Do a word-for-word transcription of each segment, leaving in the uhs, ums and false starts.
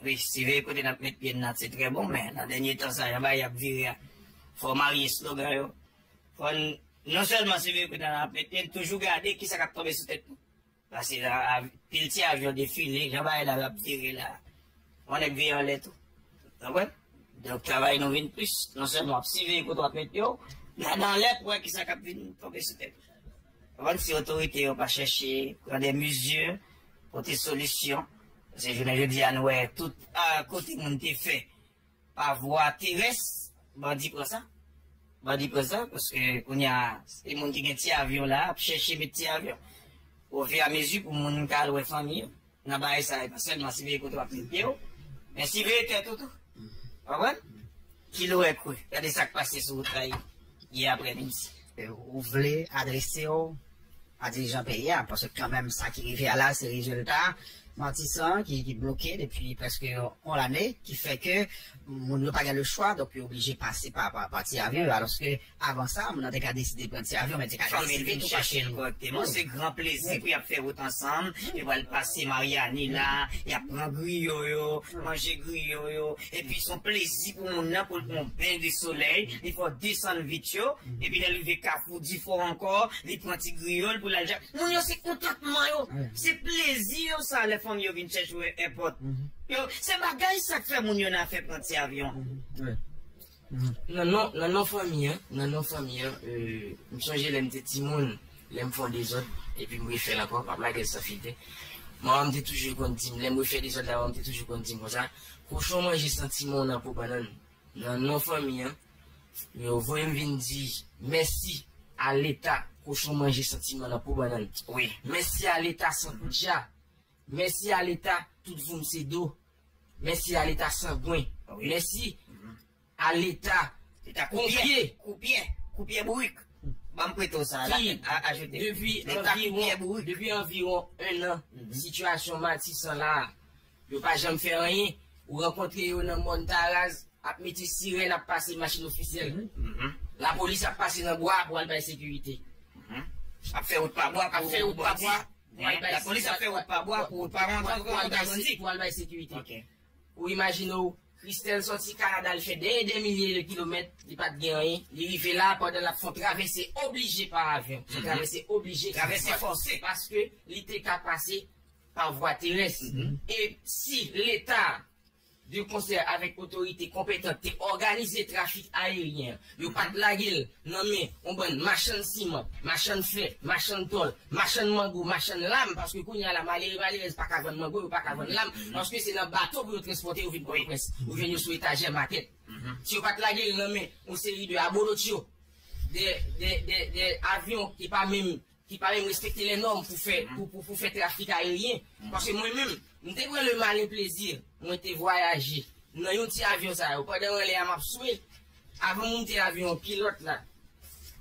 Wi, siveye kote n ap met pye n nan, se trè bon, men nan dènye tan sa, jan bagay ap vire a, fò w marye slogan yo. Fò n, non sèlman siveye kote n ap met pye n, toujou gade kisa k ap tonbe sou tèt nou. Paske la, av-, pil ti avyon defile, jan bagay la ap vire la. Yon nèg vire anlè tou. Konprann? Donk, travay nou vin plis. Non sèlman w ap siveye kote w ap met pye w, gade anlè pou w wè kisa k ap vin tonbe sou tèt ou. Konprann? Si otorite yo pa chèche pran de mezi, pote solisyon, paske jounen jodi a, nou wè tout, a, kote moun te fè pa vwa terès, bandi pran sa. Bandi pran sa, paske kounye a, se moun ki gen ti avyon la, ap chèche met ti avyon. Ofiramezi pou moun ka al wè fanmi yo. Nan bagay sa, e pa sèlman siveye kote w ap met pye w, men siveye tèt ou tou. Konprann? Ki lorè kwe. Gade sa k pase sou wout la yè aprèmidi. E ou vle adrese w a dirijan peyi a, paske kanmenm sa ki rive a la, se rezilta Matisan ki, ki bloke depi prèske yon lane, ki fè ke moun yo pa gen le chwa, donk yo oblije pase pa, pa, pa ti avyon yo, alòske avan sa, moun nan te ka deside pran ti avyon, men te ka deside tou pa chèche. Fanmi vin chèche l kòrekteman. Se gran plezi pou y ap fè wout ansanm. Yo pral pase Maryani la, y ap pran griyo yo, manje griyo yo. Epi se yon plezi pou moun nan pou l pran yon ben de solèy. Li fè w desann vit yo. Epi lè l rive Kafou Difò ankò, li pran ti griyo l pou l al ja-, moun yo se kontantman yo. Se plezi yo sa lè fanmi yo vin chèche w èpòt. Yo, se bagay sa k fè moun yo nan afè pran ti avyon. Nan non, nan non fanmi an, nan non fanmi an, euh, m sonje lè m te timoun, lè m fè yon dezòd, epi m refè l ankò, m ap lage l san filtè. Manman m te toujou konn di m, lè m refè dezòd la, manman m te toujou konn di m konsa, kochon manje santiman w nan po bannann. Nan non fanmi an, yo voye m vin di mèsi a Leta, kochon manje santiman nan po bannann. Wi. Mèsi a Leta, san koutja. Mèsi a Leta, tout voum se do. Mèsi a Leta sangwen. Wi. Mèsi a Leta koupye. Koupye, koupye bourik. Ban m prete w sa, la, ki a-, ajoute. Depi anviwon, depi anviwon en an, sitiyasyon Matisan la, yo pa janm fè anyen. Ou rankontre yo nan mòn Taraz, ap mete sirèn, ap pase machin ofisyèl. Lapolis ap pase nan bwa pou al bay sekirite. Ap fè wout pa bwa pou bandi. Lapolis ap fè wout pa bwa pou, pou al bay sekirite. Ou imajine w, Christelle sòti Kanada, li fè dè, dè milye de kilomèt, li pa t gen anyen. Li rive la, pandan l ap fè yon travèse oblije pa avyon. Se yon travèse oblije. Travèse fòse. Paske li te ka pase pa vwa terès. E si Leta de konsè avèk otorite konpetan te òganize trafik ayeryen an, yo pa t lage l nan men yon bann machann siman, machann fè, machann tòl, machann mango, machann lam, paske kounye a la, malere, malerèz pa ka vann mango, yo pa ka vann lam, paske se nan bato pou yo transpòte yo vin Pòtoprens, ou jwenn yo sou etajè makèt. Si yo pa t lage l nan men yon seri de abolotcho, de, de, de, de avyon ki pa menm ki pa menm respekte lè nòm pou fè, pou, pou, pou fè trafik ayeryen. Paske mwen menm, m te pran le malin plezi, mwen te vwayaje nan yon ti avyon sa yo. Pandan anlè a m ap swe, avan m moute avyon an, pilòt la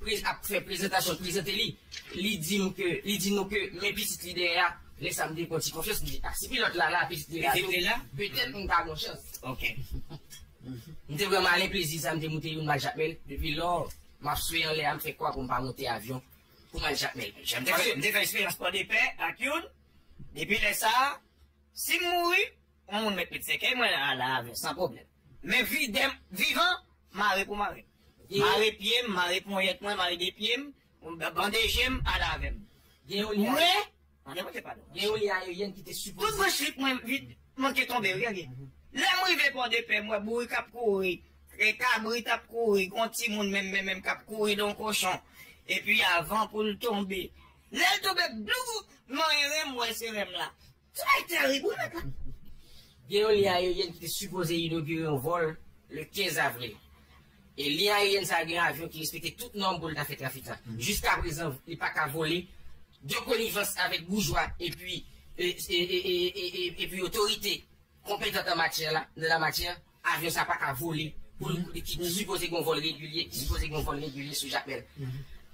prez-, ap fè prezantasyon, prezante li. Li di m ke, li di nou ke men pitit li dèyè a. Lè sa m te pran ti konfyans, m di, "A, si pilòt la la, pitit li la tou, petèt m ka gon chans." M te pran malin plezi sa, m te moute youn m al Jakmèl. Depi lò, m ap swe anlè a, m fè kwa pou m pa moute avyon pou m al Jakmèl. M te fè, m te fè eksperyans Pòdepè ak youn. Depi lè sa a, si m mouri, yon moun mèt met sèkèy mwen ala avè, san pwoblèm. Men vi-, dèm-, vivan, mare pou mare. Mare pye m, mare ponyèt mwen, mare de pye m, bande je m, ala avè m. Mwen, mande Bondye padon. Gen yon li ayeryèn ki te sipoze. Tout branch lit mwen vin manke tonbe, wi, gade. Lè m rive Pòdepè, m wè bourik ap kouri, e kabrit ap kouri, gon timoun menm, menm, menm k ap kouri dan yon kochon. Epi avan pou l tonbe, lè l tonbe, blou, manyen rèm, m wè se rèm la. Se bagay terib, wi, mèt la. Gen yon li ayeryèn ki te sipoze inogire yon vòl le kenz avril. E li ayeryèn sa a gen avyon ki respekte tout nòm pou l ta fè trafik la. Jiska prezan, li pa ka vole de konivans avèk boujwa epi, e, e, epi otorite konpetan an matyè la, nan la matyè, avyon sa pa ka vole pou l, ki sipoze gen yon vòl regilye, ki sipoze gen yon vòl regilye sou Jakmèl.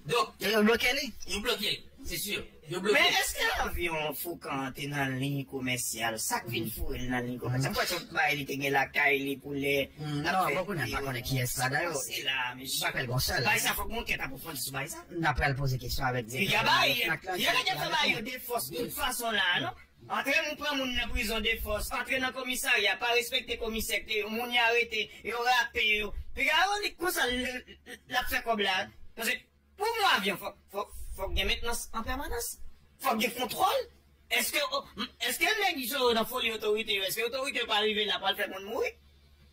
Donk, yo bloke li? Yo bloke l, se si. Yo bloke l. Men èske avyon Foukan an te nan liy komèsyal? Sa k vin foure l nan liy komèsyal? M kwè se yon bagay li te gen lakay li pou lè l ap fè. Non, mwen konnen, m pa konnen kiyès la. Dayè, se la, mesye. M pa kwè l gon sèl. Bagay sa fòk gon kèt apwofondi sou bagay sa. N ap pral poze kesyon avèk direktè. Piga bay, yo ta gen fè bay yo de fòs tout fason la, non? Antre moun pran moun nan prizon de fòs, antre nan komisarya, pa respekte komisè, te- moun y arete, yo rape yo. Piga yo li konsa l l- l ap fè kòb la. Paske pou yon avyon, fòk, fòk, fòk gen mentnans an pèmanans. Fòk gen kontwòl. Èske, èske nèg yo nan foli otorite yo, èske otorite yo pa rive la pral fè moun mouri?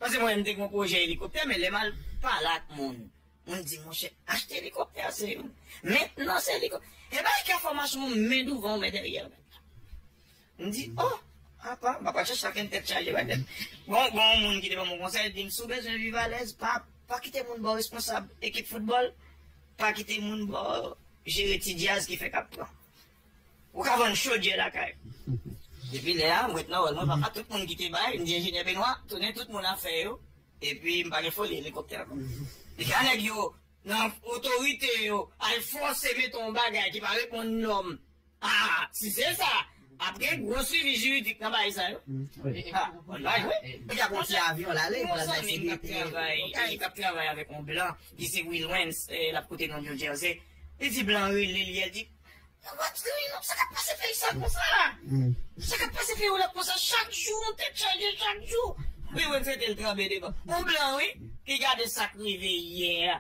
Paske mwen, m te gen yon pwojè elikoptè, men lè m al pale ak moun, moun di, monchè, achte elikoptè, se mentnans elikoptè. E bay ka fòmasyon men douvan, men dèyè. M di, oh, apa, m pa pral chèche sa ke n tèt chaje, pa tèt. Bon, bon, moun ki te ban m yon konsèy, di m, si w bezwen viv alèz, pa, pa kite moun ba w responsab ekip foutbòl, pa kite moun ba w jere ti djaz ki fè k ap pran. Ou ka vann chodyè lakay. Depi lè a, m ret nan wòl mwen, papa, tout moun ki te bay, m di enjenyè Benwa, tounen tout moun afè yo, epi m pa gen foli elikoptè ankò. Deja nèg yo, nan otorite yo, al fòse mete yon bagay ki pa reponn nòm. Ah, si se sa, ap gen gwo swivi jiridik nan bagay sa yo. Ah, bon, bagay, wi. Li ka pran ti avyon l ale, pou l al bay sekirite. Yon zanmi m k ap travay, k ap travay avèk yon blan, ki se Wilwens, eh, l ap kote nan New Jersey. Li di blan rele li, el di, "What's going on? Sa k ap pase peyi sa konsa la? Sa k ap pase peyi w la konsa? Chak jou, yon tèt chaje, chak jou." Wilwens rete l tranbe devan. Yon blan, wi, ki gade sa k rive yè a.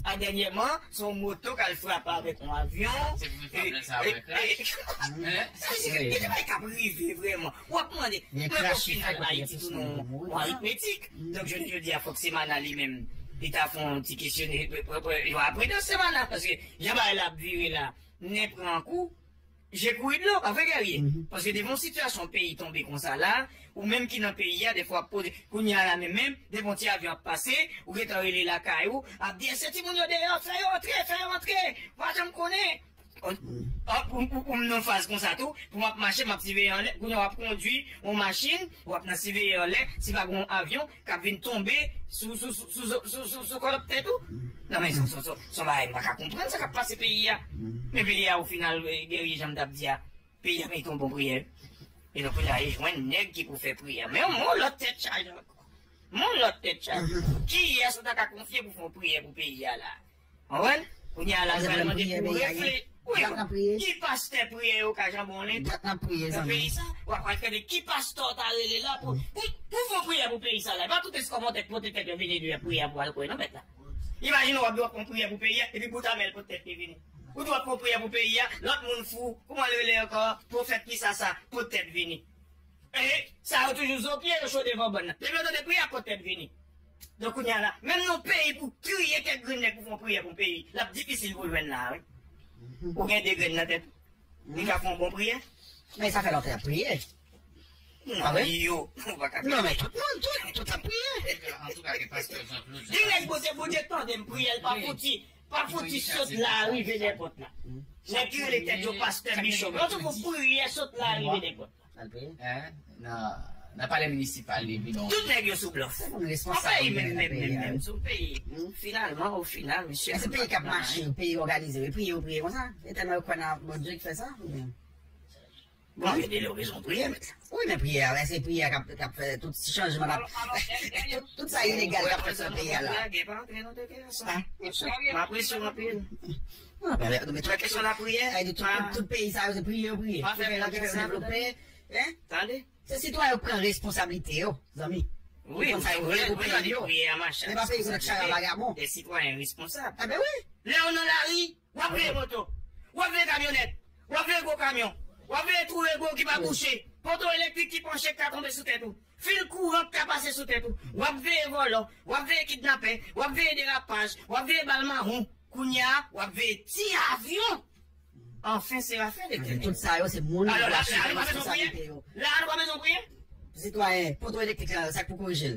A dènyèman, se yon moto k al frape avèk yon avyon. Se pou fè sa avèk la. Sa vle di, gen de bagay k ap rive vrèman. W ap mande, mwen pou final Ayiti tounen yon aritmetik. Donk, jodi, jodi a, fòk Semana li menm, li ta fè yon ti kesyone, yon apredans Semana, paske jan bagay la ap vire la, nen pran kou, je kouri dlo, pa vre, Guerrier? Paske devan yon sitiyasyon peyi tonbe konsa la, ou menm ki nan peyi a, defwa ap poze, kounye a la menm, menm, devan ti avyon ap pase, ou gentan rele lakay ou, ap di, èske timoun yo deyò, fè yo antre, fè yo antre, pa janm konnen. Ou, ou, ou, ou nan faz konsa tou, pou m ap mache, m ap siveye anlè, kounye a w ap kondwi yon machin, w ap nan siveye anlè, si pa gen yon avyon, k ap vin tonbe sou, sou, sou, sou, sou, sou, sou, sou kòlòt tèt ou. Non, men, se, se, se, se yon bagay m pa ka konprann, sa k ap pase peyi a. Men peyi a, o final, eh, Guerrier, jan m t ap di a, peyi a merite yon bon priyè. E donk, kounye a, e jwenn nèg ki pou fè priyè. Men yon lòt tèt chaje ankò. Yon lòt tèt chaje. Kiyès ou ta ka konfye pou fè yon priyè pou peyi a la? Konprann? Kounye a la, nou pral mande pou refle. Wi, ki pastè priyè yo ka janbe yon leta nan peyi sa? W ap pral tande ki pastè w ta rele la pou, pou, pou fè yon priyè pou peyi sa la. E pa tout eskòmòtè k pote tèt yo vini di w priyè pou al kwè nan mèt la. Imajine w ap di w ap fè yon priyè pou peyi a, epi bout amèl pote tèt li vini. Ou di w ap fè yon priyè pou peyi a, lòt moun fou, kouman l rele ankò? Pwofèt ki sa sa, pote tèt vini. E sa yo toujou zo pye yo cho devan bann nan. Depi yo tande priyè, pote tèt vini. Donk, kounye a la, menm nan peyi pou triye kèk grenn nèg pou fè yon priyè pou yon peyi, l ap difisil pou jwenn la, wi. Ou gen de grenn nan tèt ou. Li ka fè yon bon priyè. Men sa fè lontan y ap priye. Non, yo, ou pa ka priye. Non, men tout moun, tout, tout ap priye. Antouka, gen pastè Jean Claude. Gen nèg Bondye, Bondye tande m priye, l pa fouti, pa fouti sot la rive nèpòt la. Nèg ki rele tèt yo pastè, bishop. Yo toujou priye sot la rive nèpòt. Al peye? Hein? Nan, nan palè minisipal li, epi non. Tout nèg yo sou blòf. Se moun responsab. An peyi menm, menm, menm, menm, se yon peyi. Finalman, o final, mesye. Men se peyi k ap mache, peyi òganize, yo priye, yo priye konsa. E tèlman yo kwè nan Bondye ki fè sa, oubyen? Bon, gen de lè yo bezwen priye, mèt la. Wi, men priyè a, se priyè a k ap, k ap fè tout chanjman, k ap, tout, tout sa ilegal k ap fèt nan peyi a la. Gen pa antre nan tèt sa. M apresye w anpil. Non, men, men, men, kesyon lapriyè, tout, tout, tout peyi sa yo, se priye yo priye. Pa fè blague sa, devlope, hein? Tande? Se sitwayen yo pran responsablite yo, zanmi. Wi, yo konn sa yo vle pou peyi yo. Men pa peyi pou nèg chaya vagabon. De sitwayen responsab. Enben wi. Lè w nan lari, w ap veye moto, w ap veye kamyonèt, w ap veye gwo kamyon, w ap veye twou rego ki pa bouche, poto elektrik ki panche k ka tonbe sou tèt ou, fil kouran k ka pase sou tèt ou, w ap veye vòlò, w ap veye kidnapè, w ap veye derapaj, w ap veye bal mawon. Kounye a, w ap veye ti avyon. Anfen, se lafen de tènè. Tout sa yo, se moun yo asime responsablite yo. La, nou pa bezwen priye. Sitwayen, poto elektrik la, sa k pou korije l?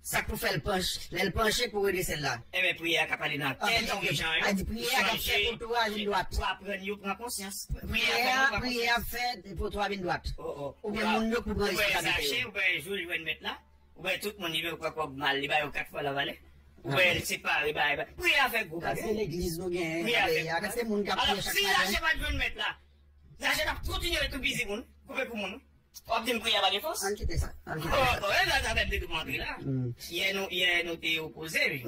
Sa k pou fè l panche, lè l panche pou redrese l la? Enben, priyè a ka pale nan kè dirijan yo. A di priyè a k ap fè poto a vin dwat. Pou aprann yo pran konsyans. Priyè a, priyè a fè poto a vin dwat. Oubyen moun yo k pou pran responsablite yo. Ou wè Zache, ou wè Jou l jwenn mèt la. Ou wè tout moun li vle pran kòb mal, li ba yo kat fwa lavalè. Ou wè l separe, bay, bay. Priyè a fè gwo bagay. Kantite legliz nou genyen nan peyi a, kantite moun k ap priye chak maten. Alò, si Zache pa t jwenn mèt la, Zache t ap kontinye toupizi moun, koupe kou moun. W ap di m priyè a pa gen fòs? Ann kite sa. Ann kite sa. Bon, bon, e la, sa fè m te tou antre la. Yè nou, yè nou te opoze, wi.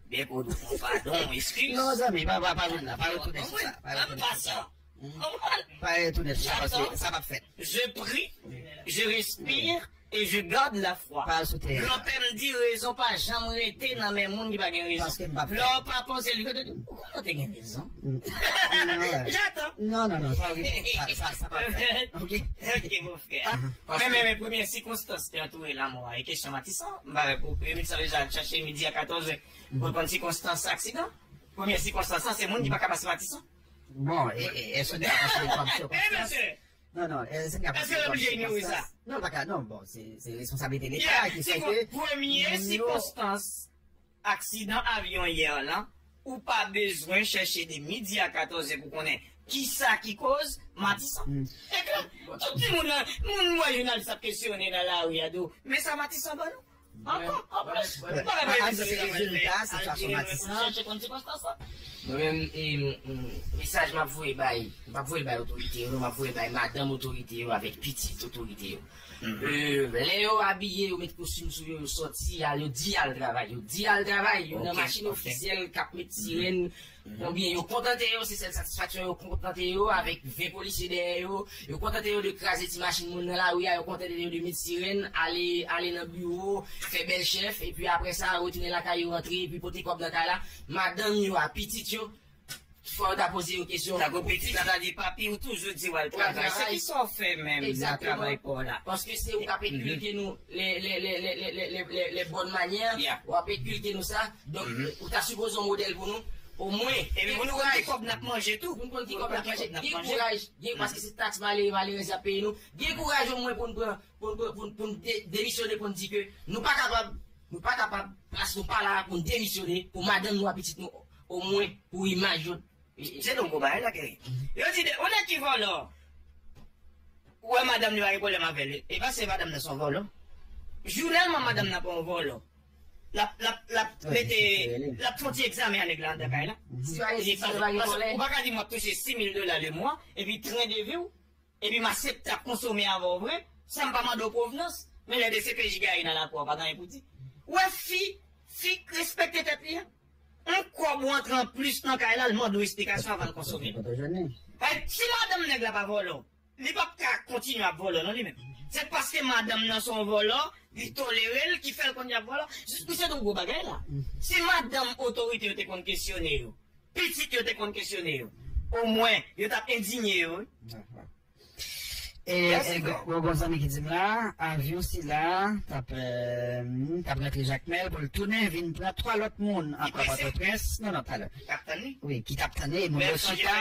Byen ke w di w padon, eskiz. Non, zanmi, pa, pa, pa vin la, pa retounen sou sa, pa retounen sou sa. Pa retounen sou sa, paske sa p ap fèt. Je prie, je respire et je garde la foi. Pa sou teren. Granpè m di rezon pa janm rete nan men moun ki pa gen rezon. Paske m p ap fè. Lè w pa panse li, ou konnen w te gen rezon. J'attends. Non, non, non, sa, sa, sa p ap fèt. Ok? Ok, mon frère. Men, men, men, premye sikonstans ki antoure lanmò a, e kesyon Matisan, m pa wè pou, pou Emil Saveja al chache midi a katòz è pou l konn sikonstans aksidan. Premye sikonstans lan, se moun ki pa ka pase Matisan. Bon, e, e, èske nou ka konsidere kòm sikonstans? Non, non, èske nou ka konsidere kòm sikonstans? Non, pa ka, non, bon, se, se responsablite Leta ki fè ke premye sikonstans aksidan avyon yè lan, ou pa bezwen chèche de midi a katòz è pou konnen kisa ki koz Matisan. E ke tout timoun nan, moun wè jounalis ap kesyone nan lari a, di w, men sa Matisan ban nou. Ankò, anplis, ou pa ka bay rezon sa. Mwen menm, e, m, m, mesaj m ap voye bay, m ap voye bay otorite yo, m ap voye bay madanm otorite yo avèk pitit otorite yo. E, lè yo abiye, yo met kostim sou yo, yo sòti, al, yo di al travay, yo di al travay, yo nan machin ofisyèl k ap met sirèn, konbyen yo kontante yo, se sèl satisfaksyon yo kontante yo, avèk ven polisye dèyè yo, yo kontante yo de kraze ti machin moun nan lari a, yo kontante yo de met sirèn, ale, ale nan biwo, fè bèl chèf, epi apre sa, retounen lakay yo, rantre, epi pote kòb nan kay la, madanm yo a, pitit yo, fò yo ta poze yo kesyon. Tankou pitit la ta di, "Papi, ou toujou di w al travay. Se kisa w fè menm nan travay pa w la?" Paske se ou k ap enkilke nou le, le, le, le, le, le, le, le, le bòn manyè, ou ap enkilke nou sa. Donk, ou ta sipoze yon modèl pou nou. Omwen, epi pou nou konn ki kòb n ap manje tou. Pou nou konn ki kòb n ap manje. Gen kouraj, gen, paske se taks malere, malerèz y ap peye nou. Gen kouraj omwen pou n pran, pou n pran, pou n, pou n de-, demisyone, pou n di ke nou pa kapab, nou pa kapab, plas nou pa la pou n demisyone, pou madanm nou a pitit nou, omwen pou imaj yo. Se donk gwo bagay la, Kerry. Yo di de, yon nèg ki vòlò, ou wè madanm li pa gen pwoblèm avè l. E pa se madanm nan se yon vòlò. Jounèlman madanm nan pa yon vòlò. L ap, l ap, l ap mete, l ap fè yon ti egzamen a nèg la anndan kay la. Paske ou pa ka di m w ap touche sis mil dola le mwa, epi tren de vi w, epi m aksepte ap konsome avè w vre, san m pa mande w pwovnans, men lè D C P J gaye nan lakou a, w pa gen anyen pou di. Ou wè fi, fi respekte tèt li a. Yon kòb ou antre anplis nan kay la, l mande w esplikasyon avan l konsome. Paske si madanm nèg la pa vòlò, li p ap ka kontinye ap vòlò non li menm. Se paske madanm nan se yon vòlò, li tolere l, ki fè l kontinye ap vòlò. Jis pou se yon gwo bagay la. Si madanm otorite yo te konn kesyone yo, pitit yo te konn kesyone yo, omwen, yo t ap endinye yo, wi. E, e, gon, gon zanmi ki di m la, avyon sila t ap, eh, t ap rantre Jakmèl pou l tounen vin pran twa lòt moun ankò Pòtoprens. Non, non, talè. Wi, ki t ap tann li, moun yo chita.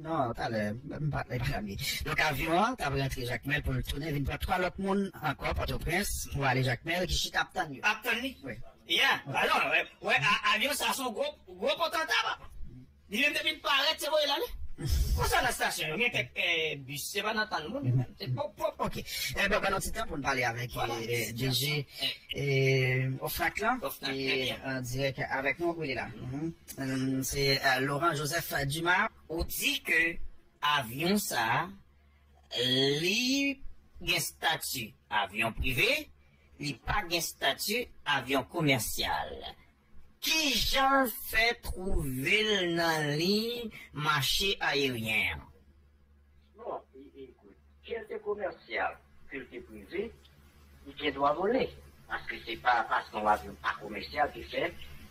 Non, talè, m pa, m pa la. Donk, avyon an t ap rantre Jakmèl pou l tounen vin pran twa lòt moun ankò Pòtoprens pou ale Jakmèl ki chita ap tann yo. Ap tann li? Wi. Ya, alò, wè, wè, a-, avyon sa se yon gwo, gwo potanta, papa. Li menm depi l parèt, se voye l ale. Konsa nan estasyon, yo gen kèk, eh, bis, se pa nan tann moun, yo menm. Se pòp, pòp. Ok. Eh ben, ban nou ti tan pou n pale avèk, eh, D G, eh, Ofnak lan, ki an dirèk avèk nou. Wi, li la. Mhm. Hum, se, eh, Laurent Joseph Dumas. Ou di ke avyon sa a, li gen estati avyon prive, li pa gen estati avyon komèsyal. Kijan l fè twouve l nan liy mache ayeryen an? Bon, e, e, ke l te komèsyal, ke l te prive, li gen dwa vole. Paske se pa paske yon avyon pa komèsyal ki fè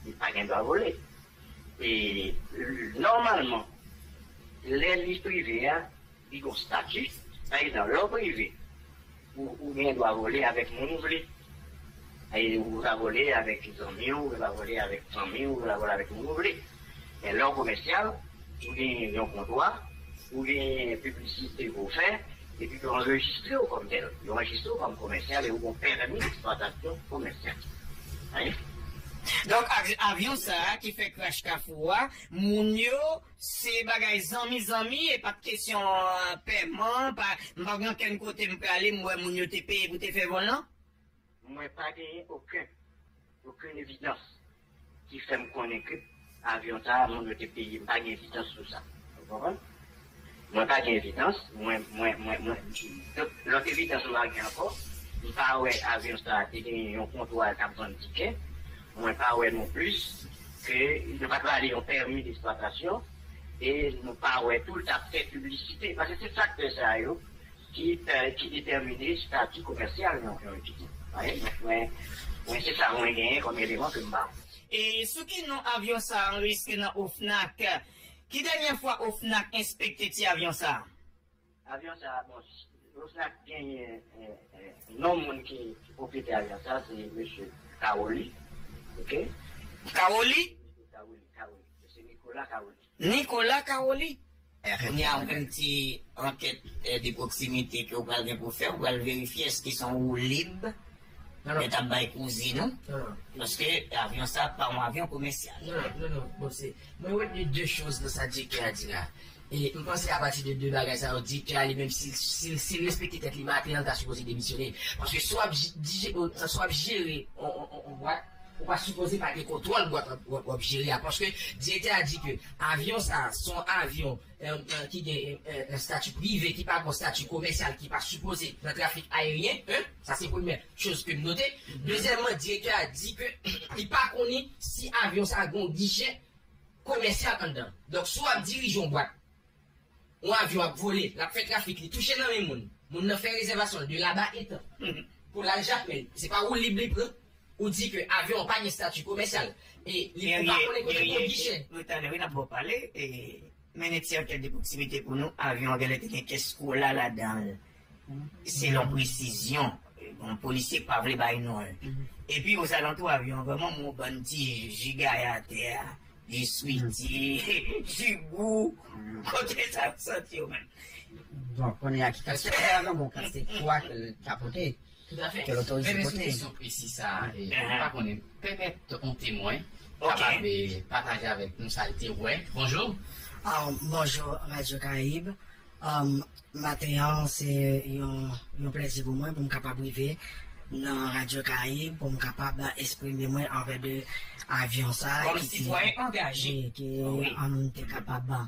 li pa gen dwa vole. E, nòmalman, lè li prive a, li gon estati. Pa egzanp, lè w prive, ou, ou gen dwa vole avèk moun ou vle. E ou ka vole avèk zanmi w, ou ka vole avèk fanmi w, ou ka vole avèk moun ou vle. Men lè w komèsyal, ou gen yon kontwa, ou gen piblisite pou w fè, epi yo anrejistre w kòm tèl. Yo anrejistre w kòm komèsyal e ou gon pèmi eksplwatasyon komèsyal. Wi. Donk, av-, avyon sa a ki fè kras Kafou a, moun yo, se bagay zanmi zanmi, e pa t kesyon, eh, pèman, pa, m pa gen okenn kote m prale, m wè moun yo te peye pou te fè vòl lan. Mwen pa genyen okenn, okenn evidans ki fè m konnen ke avyon sa a, moun yo te peye, m pa gen evidans sou sa. Ou konprann? Mwen pa gen evidans, mwen, mwen, mwen, mwen, donk, lòt evidans mwen pa gen ankò, m pa wè avyon sa a te gen yon kontwa k ap vann tikè, mwen pa wè non plis ke yo pa t ba li yon pèmi d'eksplwatasyon, E nou pa wè tou l t ap fè piblisite, paske se faktè sa yo ki, ki detèmine estati komèsyal yon, yon entite. Donk, mwen, mwen se sa mwen genyen kòm eleman ke m ba w. E sou ki non avyon sa a anrejistre nan OFNAC? Ki dènyè fwa OFNAC enspekte ti avyon sa a? Avyon sa a, bon, OFNAC genyen, eh, eh, non moun ki, ki pwopriyetè avyon sa a, se mesye Caroli, oke? Caroli? Caroli, Caroli. Se Nicolas Caroli. Nicolas Caroli. Kounye a, ou gen ti ankèt, eh, de pwoksimite ke ou pral gen pou fè, ou pral verifye èske se yon woulib yo t ap bay kouzin ou. Paske avyon sa pa yon avyon komèsyal. Non, non, non, non, bon, se, mwen retni de choz nan sa direktè a di la. E m panse apati de de bagay sa yo, direktè a li menm, si, si, si l respekte tèt li, maten an, l ta sipoze demisyone. Paske si w ap ji-, dije-, si w ap jere yon, yon, yon, yon bwat, ou pa sipoze pa gen kontwòl bwat w ap, w ap, w ap jere a. Paske direktè a di ke avyon sa a, se yon avyon, eh, eh, ki gen, eh, eh, estati prive, ki pa gen estati komèsyal, ki pa sipoze nan trafik ayeryen, en, sa se premyè choz ke m note. Dezyèmman, direktè a di ke li pa konnen si avyon sa a gen yon gichè komèsyal anndan. Donk, si w ap dirije yon bwat, yon avyon ap vole, l ap fè trafik, li touche nan men moun, moun nan fè rezèvasyon l de laba etan pou l al Jakmèl, se pa woulib li pran, ou di ke avyon an pa gen estati komèsyal, e li, ou pa konnen kote pou gichè. Wi, talè, wi, n ap ba w pale, e, mennen ti ankèt de pwoksimite pou nou, avyon an genlè te gen kès kola ladan l. Selon presizyon, yon polisye k pa vle bay non l. Epi, ozalantou avyon an, vrèman, yon bann ti ji gaye atè a, ji switi, ji gou, kote sa yo soti yo menm? Bon, konnen a ki kastè, avan bon kastè kwa ke l ka pote, ke l otorize pote. Men sou kesyon presi sa a, e, m pa konnen, pèmèt yon temwen kapab, e, pataje avèk nou sa l te wè. Bonjou. Ah, bonjou, Radyo Karayib. Um, maten an, se yon, yon plèzi pou mwen pou m kapab rive nan Radyo Karayib, pou m kapab eksprime mwen anvè de avyon sa a ki te, ki, ki, um, te kapab, um,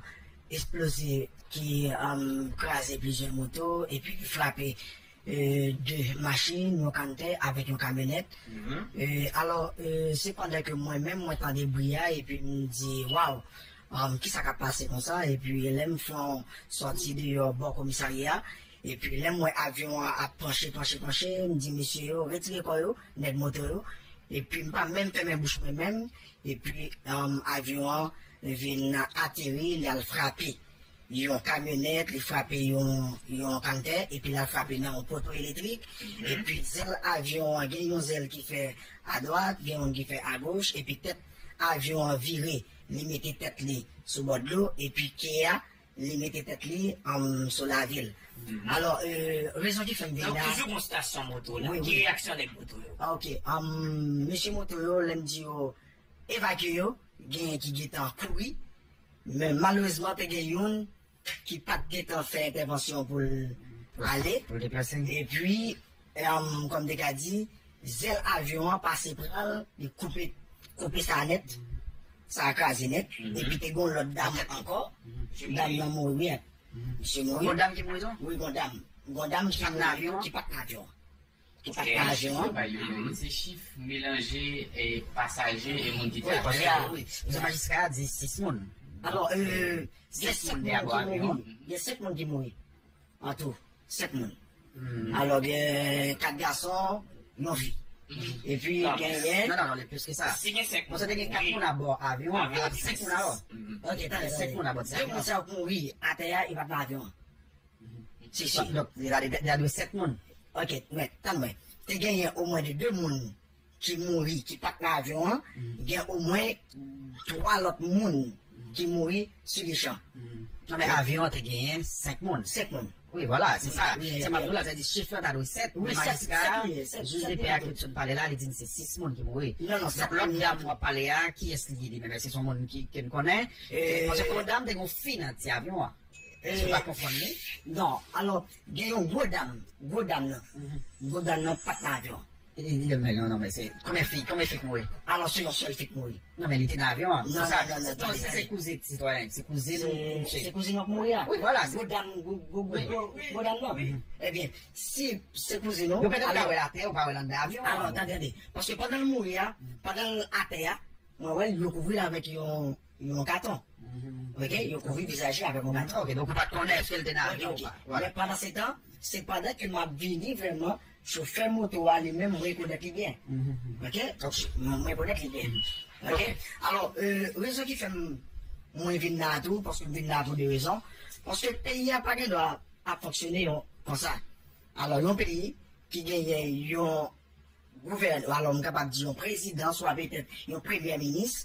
eksploze, ki, um, kraze plizyè moto, epi ki frape, eh, de machin, yon kanntè avèk yon kamyonèt. Eh, alò, eh, se pandan ke mwen menm, mwen tande bri a, epi m di, waw, um, kisa k ap pase konsa? Epi lè m fè yon sòti deyò bò komisarya, epi lè m wè avyon an ap panche, panche, panche, m di mesye yo, retire kò yo, nèg moto yo. Epi m pa menm fèmen bouch mwen menm, epi, um, avyon an vin ateri, li al frape yon kamyonèt, li frape yon, yon kanntè, epi l al frape nan yon poto elektrik. Epi zèl avyon an, gen yon zèl ki fè adwat, gen youn ki fè agoch, epi tèt avyon an vire, li mete tèt li sou bò dlo, epi ke a, li mete tèt li, um, sou lavil. Alò, eh, rezon ki fè m vin la. Donk, toujou gon stasyon moto la. Wi, wi. Ki reyaksyon nèg moto yo? Ah, ok. Um, mesye moto yo, lè m di yo evakye yo, genyen ki gentan kouri, men malerezman, te gen youn ki pa t gentan fè entèvansyon pou l ale. Pou l deplase. Epi, em, kòm te ka di, zèl avyon an pase pran l, li koupe, koupe sa nèt, sa kraze nèt. Epi te gen yon lòt dam ankò, dam nan mouri, wi. Misye mouri. Gon dam ki mouri tou? Wi, gon dam. Gon dam ki mouri, ki pa t nan avyon an. Ki pa t nan avyon an. Yo bay yo, yo, se chif melanje, e, pasaje e moun ki te atè a. Wi, paske, wi, paske majistra a di sis moun. Alò, e, gen senk moun ki mouri. Gen senk moun ki mouri. An tou, senk moun. Alò, gen kat gason, yon fi. Epi, genyen. Non, non, non, li plis ke sa. Si gen senk moun. Bon, sa te gen kat moun abò avyon an, avyon an, senk moun abò. Ok, tande, senk moun abò. De moun sa yo k mouri atè a, yo pa t nan avyon an. Si, si. Donk, li ta dwe, li ta dwe sèt moun. Ok, men, tann mwen. Te genyen omwen de de moun ki mouri, ki pa t nan avyon an, gen omwen twa lòt moun ki mouri sou lechan. Non, men avyon an te genyen senk moun. Senk moun. Wi, vwala, se sa. Wi, se sa m ap di w la, sa di chif la ta dwe sèt, men majiska, jij de pè a ki sot pale la, li di n se sis moun ki mouri. Non, non, donk, lòt dam w ap pale a, kiyès li ye li menm? Èske se yon moun ki, ke n konnen? Paske yon dam te gen yon fi nan ti avyon an. Èske w pa konprann li? Non, alò, gen yon gwo dam, gwo dam nan. Gwo dam nan pa t nan avyon an. Li, li, li, non, non, men se, konbyen fi, konbyen fi k mouri? Alò, se yon sèl fi k mouri. Non, men li te nan avyon an. Non, non, non, non, se, se kouzin sitwayen, se kouzin misye. Se kouzin nan k mouri a? Wi, vwala. Gwo dam, gwo, gwo, gwo, gwo, gwo dam nan. Ebyen, si se kouzin nou, yo petèt ka wè l atè, yo pa wè l anndan avyon an. Alò, tande, tande. Paske pandan l mouri a, pandan l atè a, mwen wè l, yo kouvri l avèk yon, yon katon. Ok, yo kouvri vizaj li avèk yon katon. Ok, donk ou pa t konnen èske l te nan avyon ou pa. Men pandan se tan, se pandan ke m ap vini vrèman, chofè moto a li menm, mwen rekonèt li byen. Ok, donk mwen rekonèt li byen. Ok, alò, rezon ki fè m mwen vin la tou, paske m vin la pou de rezon. Paske peyi a pa gen dwa ap fonksyone konsa. Alò, yon peyi ki genyen yon gouvèn, alò m kapab di yon prezidan, swa petèt yon premye minis,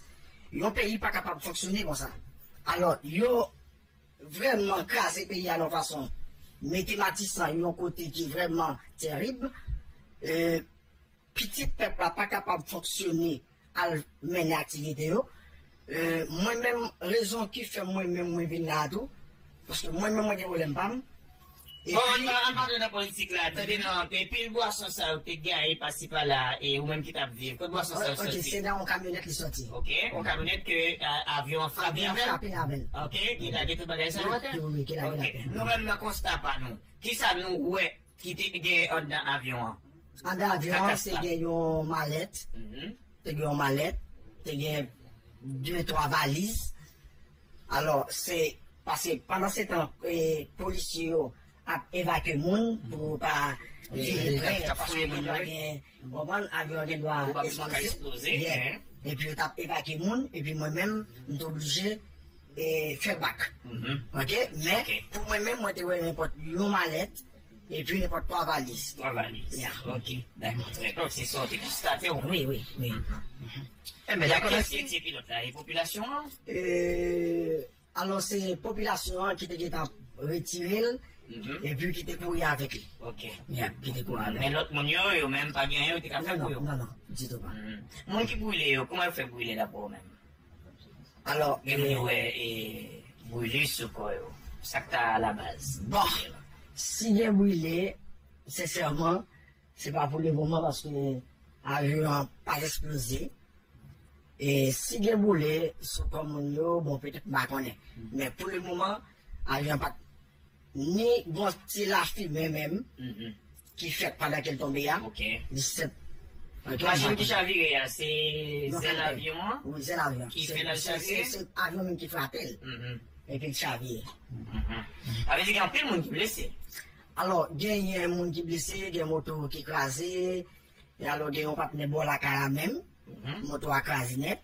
yon peyi pa kapab fonksyone konsa. Alò, yo vrèman kraze peyi a nan fason, mete Matisan yon kote ki vrèman tèrib. E, pitit pèp la pa kapab fonksyone, al mennen aktivite yo. E, mwen menm, rezon ki fè mwen menm mwen vin la a tou, paske mwen menm mwen gen pwoblèm pa m. Bon, ann pa ann pa antre nan politik la. Tande non, e pil bwason sa yo te gaye pasi pala, e ou menm ki t ap viv, kot bwason sa yo soti? Ok, se nan yon kamyonèt li soti. Ok, yon kamyonèt ke avyon an frape avè l? Frape avè l. Ok, ki lage tout bagay sa yo atè? Wi, wi, ki lage l atè. Nou menm nan konsta pa nou, kisa nou wè ki te gen anndan avyon an? Anndan avyon an, te gen yon malèt, te gen yon malèt, te gen de, twa valiz. Alò, se, paske pandan se tan, e, polisye yo ap evakye moun pou pa vire prè, paske gen dwa gen, w konprann, avyon an gen dwa eksploze. Epi yo t ap evakye moun, epi mwen menm, m te oblije e, fè bak. Ok? Men, pou mwen menm, mwen te wè nenpòt yon malèt, epi nenpòt twa valiz. Twa valiz. Ok, dakò, trè byen. Se sa w te konstate, wi. Wi, wi, wi. Enben, dakò, mèsi. Kiyès ki te pilòt la? E popilasyon an? E, alò, se popilasyon an ki te gentan retire l, epi ki te kouri avèk li. Ok. Ki te kouri avèk li. Men lòt moun yo, yo menm pa gen anyen yo te ka fè pou yo? Non, non, ditou pa. Moun ki brile yo, kòman yo fè brile dapre w menm? Alò, gen moun yo wè, e, brile sou kò yo. Sa k ta alabaz? Bon, si gen brile, sensèman, se pa pou le moman paske avyon an pa t eksploze. E si gen brile sou kò moun yo, bon, petèt m pa konnen. Men pou le moman, avyon an pa t ni gon ti lafimen menm ki fèt pandan ke l tonbe a. Li senp. Machin ki chavire a, se zèl avyon an? Wi, zèl avyon. Ki fè l al chavire? Se avyon menm ki frape l. Epi l chavire. Sa vle di gen anpil moun ki blese? Alò, genyen moun ki blese, gen moto ki kraze, e alò gen yon patnè bò lakay la menm. Moto a kraze nèt.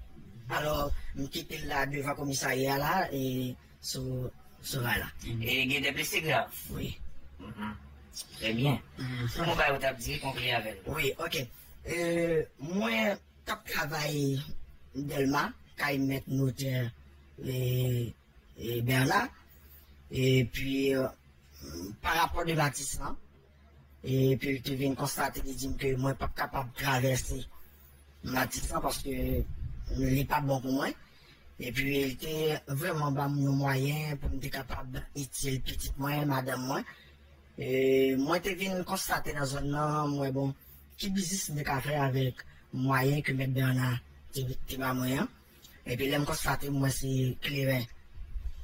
Alò, m kite l la devan komisarya la, e sou, sou ray la. E gen de blese grav? Wi. Trè byen. Pou mwen, ba yo t ap di, konkli avè l. Wi, ok. E, mwen t ap travay Dèlma, kay mèt notè, e, e, Bèna. Epi, e, pa rapò de Matisan, epi l te vin konstate, li di m ke mwen p ap kapab travèse Matisan paske li pa bon pou mwen. Epi, li te vrèman ban m yon mwayen pou m te kapab itil pitit mwen, madanm mwen. E, mwen te vin konstate nan zòn nan, m wè, bon, ki biznis m te ka fè avèk mwayen ke mèt Bèna te, te ba mwen an. Epi lè m konstate, m wè se kleren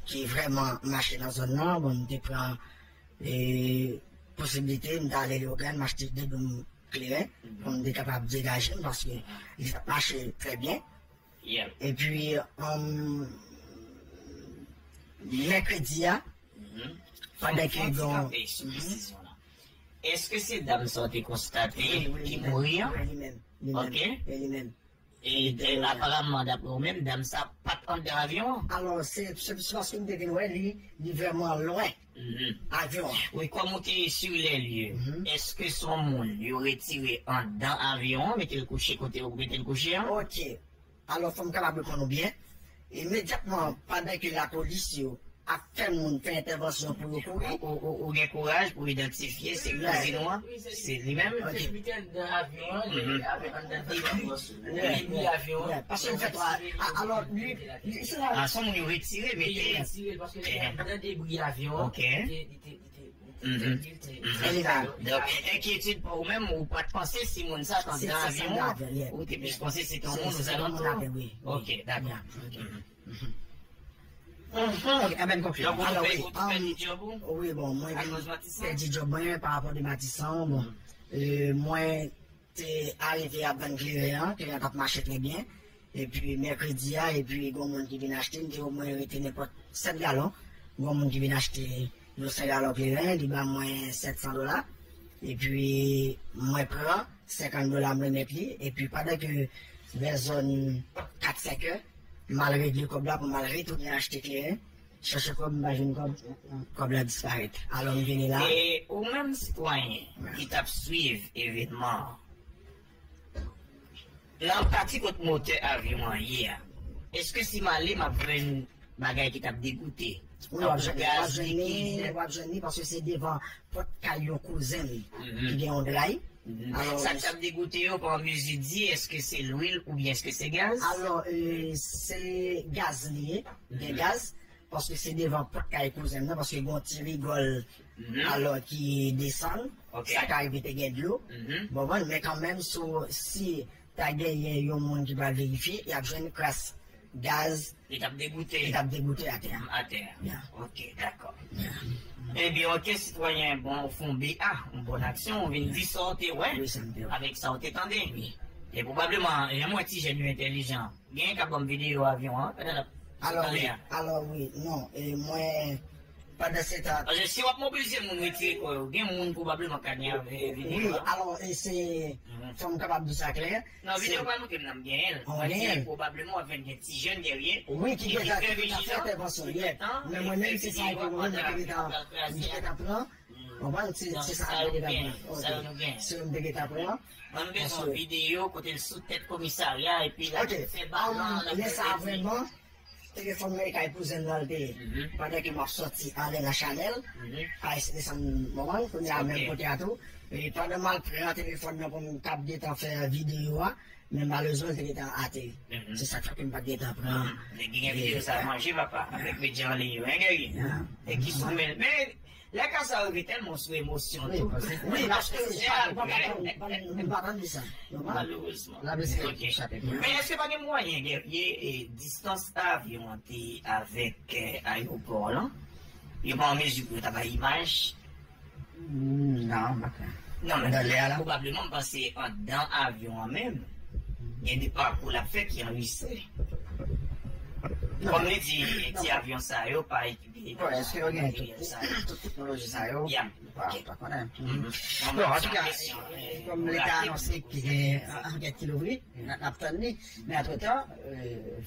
ki vrèman mache nan zòn nan, bon, m te pran, e, posiblite, m te ale Leyogàn, m achte de doum kleren, pou m te kapab degaje m, paske li t ap mache trè byen. Epi, um, mèkredi a, pandan ke gen yon... Èske se dam sa w te konstate ki mouri an? Wi, li menm. Li menm. Ok. Wi, li menm. E, e, aparamman, dapre ou menm, dam sa pa t anndan avyon an? Alò, se, se, se paske m te vin wè li, li vrèman lwen avyon an. Wi, kòm ou te sur les lieux, èske se yon moun yo retire anndan avyon an, mete l kouche kote yo mete l kouche an? Ok. Alò, fò m kapab reponn ou byen. Imedyatman, pandan ke lapolis yo ap fè moun fè entèvansyon pou yo kouri. Ou, ou, ou, ou gen kouraj pou idantifye se kouzin ou an? Se li menm? Ok. Li te anndan avyon an, li avè anndan debri avyon an. Debri avyon an. Paske an fèt, a, a, alò, li, li, se la. A, se yon moun yo retire, mete. Yo retire l paske li te anndan debri avyon an. Ok. Li te, li te, li te, li te, li te, li te. Donk, enkyetid pa ou menm, ou pa t panse si moun sa t anndan avyon an, ou te plis panse se te yon moun ozalantou. Ok, dakò. Ok, enben, konkli. Donk, ou te pèdi djòb ou? Wi, bon, mwen vin pèdi djòb mwen pa rapò de Matisan, bon. E, mwen te arive ap vann kleren an, kleren an t ap mache trè byen. Epi mèkredi a, epi gen yon moun ki vin achte, m te omwen rete nenpòt sèt galon. Gen yon moun ki vin achte yon sèt galon kleren, li ba mwen sèt san dola. Epi mwen pran senkant dola, m remèt li. Epi pandan ke vè zòn kat, senk è, m al regle kòb la pou m al retounen achte kleren. Chèche kòb, m pa jwenn kòb, kòb la disparèt. Alò, m vini la. E ou menm sitwayen ki t ap swiv evènman an, nan pati kot motè avyon an ye a, èske si m ale, m ap jwenn bagay ki t ap degoute? Wi, w ap jwenn li, w ap jwenn li, w ap jwenn li, paske se devan pòt kay yon kouzen m ki gen yon dray. Alò, sa k t ap degoute yo, pa an mezi di, èske se lwil oubyen èske se gaz? Alò, e, se gaz li ye, gen gaz, paske se devan pòt kay kouzen m nan, paske gen yon ti rigòl alò ki desann, sa ka rive te gen dlo. Bon, bon, men kanmenm, si, si ta genyen yon moun ki pral verifye, y ap jwenn kras gaz. Li t ap degoute. Li t ap degoute atè a. Atè a. Ok, dakò. Ebyen, ok, sitwayen, bon, ou fè yon B A, yon bòn aksyon, ou vin di sa w te wè avèk sa w te tande. E pwobableman, jan m wè ti jèn yo entèlijan, genyen k ap ban m videyo avyon an pandan l ap sot anlè a. Alò wi, non, e mwen, pandan se tan. Paske si w ap mobilize moun retire kò yo, gen moun pwobableman ka gen avè videyo a. Wi, alò, e se, fò m kapab di sa klè. Non, videyo pral montre m nan, m genyen l. Pwobableman w ap jwenn gen ti jèn dèyè. Wi, ki gentan, ki gentan fè entèvansyon, yeah. Men mwen menm, se sa ke mwen menm, m te gentan, m te gentan pran. Konprann? Se, se sa nou gentan pran. Ok. Se yo m te gentan pran. Mwen, m bezwen yon videyo kote l sou tèt komisarya epi l ap fè balan, l ap fè bèti. Lè sa a vrèman, telefòn mwen e kay kouzen nan l te ye. Pandan ke m ap sòti anlè nan chanèl, kay desann, konprann, kounye a menm kote a tou. E pandan m al pran telefòn nan pou m t ap gentan fè videyo a, men malerezman, l te gentan ateri. Se sa k fè ke m pa t gentan pran. Nèg ki gen videyo sa manje, papa, avèk medya an liy yo, en, Guerrier? E ki sou men. Men, lè ka sa rive tèlman sou emosyon tou. Wi, paske nou pa tann, nou pa tann de sa. Malerezman. Ok. Men èske pa gen mwayen, Guerrier, e distans avyon an te avèk, e, ayewopò lan? Yo pa an mezi pou yo ta bay imaj? Non, m pa kwè. Non, men pwobableman, m panse anndan avyon an menm, gen de pakou l ap fè ki anrejistre. Kòm li di, ti avyon sa yo pa ekipe. Bon, èske yo gen tout, tout teknoloji sa yo? M pa, pa konnen. Bon, antouka, kòm Leta anonse ke gen ankèt ki louvri, n ap tann li. Men antretan, e,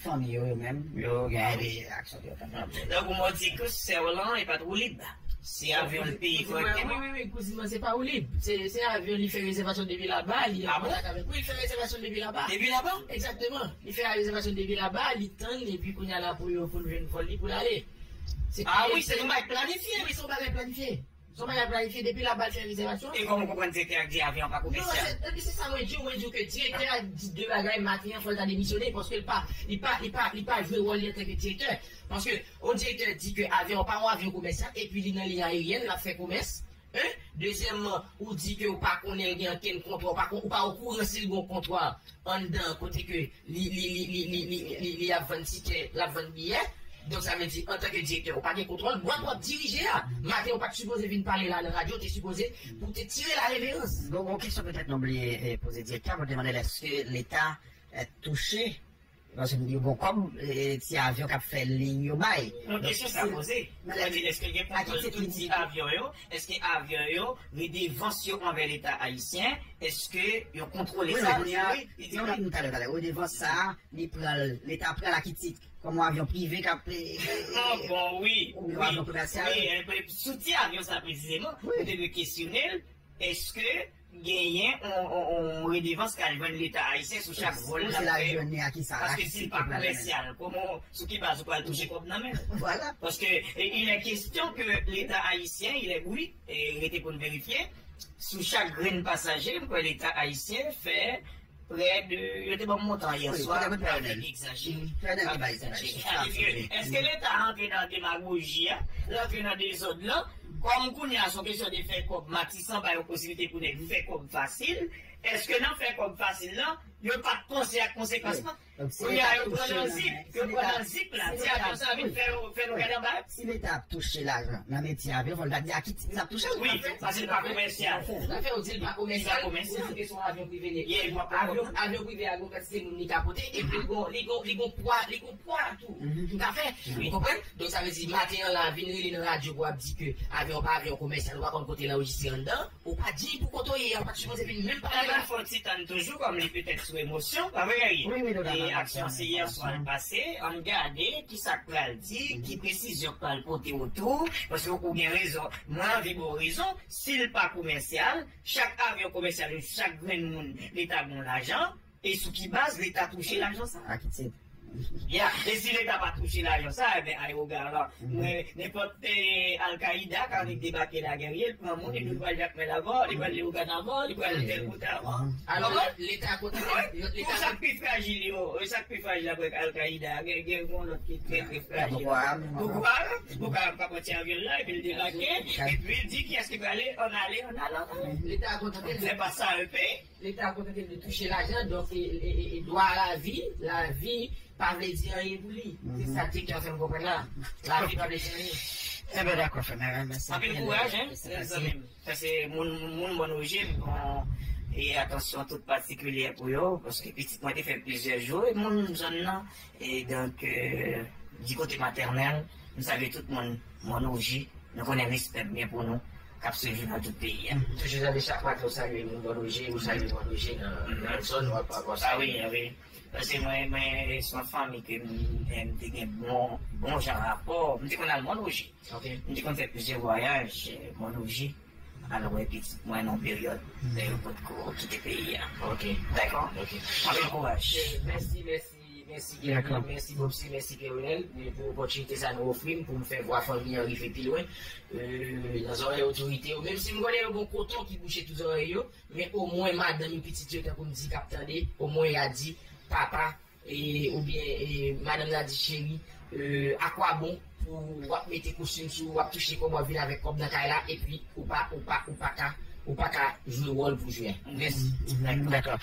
fanmi yo, yo menm, yo gen de aksyon ke yo fè. Donk, ou mwen di ke sè w lan, e pa t woulib. Se avyon l peye kòrektèman. Wi, wi, wi, kouzin mwen, se pa woulib. Se, se avyon, li fè rezèvasyon depi laba, li an kontak avèk. Wi, li fè rezèvasyon depi laba. Depi laba? Egzakteman. Li fè rezèvasyon depi laba, li tann, epi kounye a la pou yo, pou l jwenn vòl li, pou l ale. Ah wi, se yon bagay planifye. Wi, se yon bagay planifye. Se yon bagay planifye depi laba l fè rezèvasyon. E kòman w konprann direktè a di avyon an pa komèsyal? Non, se, epi se sa mwen di w, mwen di w ke direktè a di de bagay maten an, fò l ta demisyone, paske l pa, li pa, li pa, li pa jwe wòl li antanke direktè. Paske yon direktè di ke avyon an pa yon avyon komèsyal, epi li nan liy ayeryèn, l ap fè komès. Hein? Dezyèmman, ou di ke ou pa konnen l gen ankenn kontwa, ou pa kon-, ou pa okouran si l gen yon kontwa anndan kote ke li, li, li ap vann tikè, l ap vann biyè. Donk, sa vle di, antanke direktè, ou pa gen kontwòl bwat w ap dirije a. Maten, ou pa t sipoze vin pale la nan radyo, ou te sipoze pou w te tire la reverans. Bon, bon, kesyon petèt nou bliye, eh, poze direktè a, pou te mande l èske Leta, eh, touche, paske yo bon kòb, eh, ti avyon k ap fè liy yo bay. Non, kesyon sa poze. Mwen di, èske gen kontwòl tout ti avyon yo? Èske avyon yo, redevans yo anvè Leta ayisyen, èske yo kontwole sa? Wi, men kounye a, wi, li di wi. Talè, talè, redevans sa, li pran l, Leta pran l a ki tit? Kòm yon avyon prive k ap, e, e, e, ah, bon, wi, ou yon avyon komèsyal? Wi, e, sou ti avyon sa presizeman, ou te dwe kesyone l, èske genyen yon, yon, yon redevans k al jwenn Leta ayisyen sou chak vòl l ap fè? Paske si l pa komèsyal, kòman, sou ki baz ou pral touche kòb nan men l? Vwala. Paske, e, il est question que Leta ayisyen, il est, wi, e rete pou n verifye, sou chak grenn pasaje, m kwè Leta ayisyen fè prè de, yo te ban m montan yè swa, avèk egzajere. Èske Leta a antre nan demagoji a, l antre nan dezòd lan? Kòm kounye a se yon kesyon de fè kòb, Matisan bay yon posibilite pou nèg fè kòb fasil, èske nan fè kòb fasil lan, yo pa t panse ak konsekans lan. Kounye a, yo pran nan zip, yo pran nan zip la, ti avyon sa vin fè, fè nou gade anba yo. Si Leta ap touche lajan nan metye avyon, fò l ta di a ki tit li ap touche l. Wi, paske li pa komèsyal. Sa fè yo di li pa komèsyal, paske se yon avyon prive li ye. Avyon, avyon prive a gon kantite moun li ka pote, epi li gon, li gon, li gon pwa, li gon pwa tou. Toutafè. Ou konprann? Donk, sa vle di, maten an la, vin rele nan radyo pou ap di ke avyon pa avyon komèsyal, ou pa konn kote l anrejistre anndan, ou pa di pou kote w ye, ou pa t sipoze vin menm pale la. Ann fè yon ti tann toujou, kòm li petèt sou emosyon, pa vre, Guerrier? Wi, wi, nou la, e aksyon se yè swa l pase, ann gade ki sa k pral di, ki presizyon k pral pote otou, paske ou gen rezon, mwen anvi ba w rezon, si l pa komèsyal, chak avyon komèsyal, chak grenn moun, Leta gon lajan, e sou ki baz Leta touche lajan sa? A ki tit? Ya, e si Leta pa touche lajan sa, ebyen, ayewoga la, mwen, nenpòt, eh, Al-Qaïda ka annik debake la, Guerrier, li pran moun, epi li pral Jakmèl avè w, li pral Leyogàn avè w, li pral tèl kote avè w. Alò, Leta kontan, Leta pou sa k pi frajil yo, sa k pi frajil apre Al-Qaïda, gen, gen yon lòt ki trè, trè frajil. Boko Haram, Boko Haram, Boko Haram ka pran ti avyon l la, epi l debake, epi l di kiyès ki prale, ann ale, ann ale, ann ale. Leta kontan, fè pa sa, e pe. Leta kontante de touche lajan, donk, e, e, e, e dwa a lavi, lavi pa vle di anyen pou li. Se sa direktè an fè m konprann la. Lavi pa vle di anyen. Ebyen, dakò, frè m, mèsi anpil. Anpil kouraj, hein, zanmi m. Paske moun, moun Mòn Woje, bon, e atansyon tout patikilye pou yo, paske pitit mwen te fè plizyè jou, e moun zòn nan, e donk, euh, di kote matènèl, m salye tout moun Mòn Woje, nou konnen respè m gen pou nou, k ap swiv nou nan tout peyi a. Toujou tande chak maten ou salye moun Mòn Woje, ou salye Mòn Woje nan, nan zòn w ap, ap, ap salye. Ah wi, ah wi. Paske mwen, mwen, se yon fanmi ke m, m te gen bon, bon jan rapò. M te konn al Mòn Woje. Ok. M te konn fè plizyè vwayaj, eh, Mòn Woje. Al wè pitit mwen nan yon peryòd, lè yo potko kite peyi a. Ok. Dakò? Ok. Anpil kouraj. Eh, mèsi, mèsi, mèsi, Guerrier, mèsi, Bobsy, mèsi, Keronel, eh, pou opòtinite sa nou ofri m pou m fè vwa fanmi an rive pi lwen. Eh, nan zòrèy otorite yo. Menm si m konnen yo gon koton ki bouche tout zòrèy yo, men omwen madanm yo, pitit yo, tankou m di, k ap tande, omwen y a di, papa, e, oubyen, e, madanm la di, cheri, euh, à quoi bon pou w ap mete kostim sou ou, w ap touche kòb, w ap vin avèk kòb nan kay la, epi ou pa, ou pa, ou pa ka, ou pa ka jwe wòl pou jwe a. Mèsi. Dakò.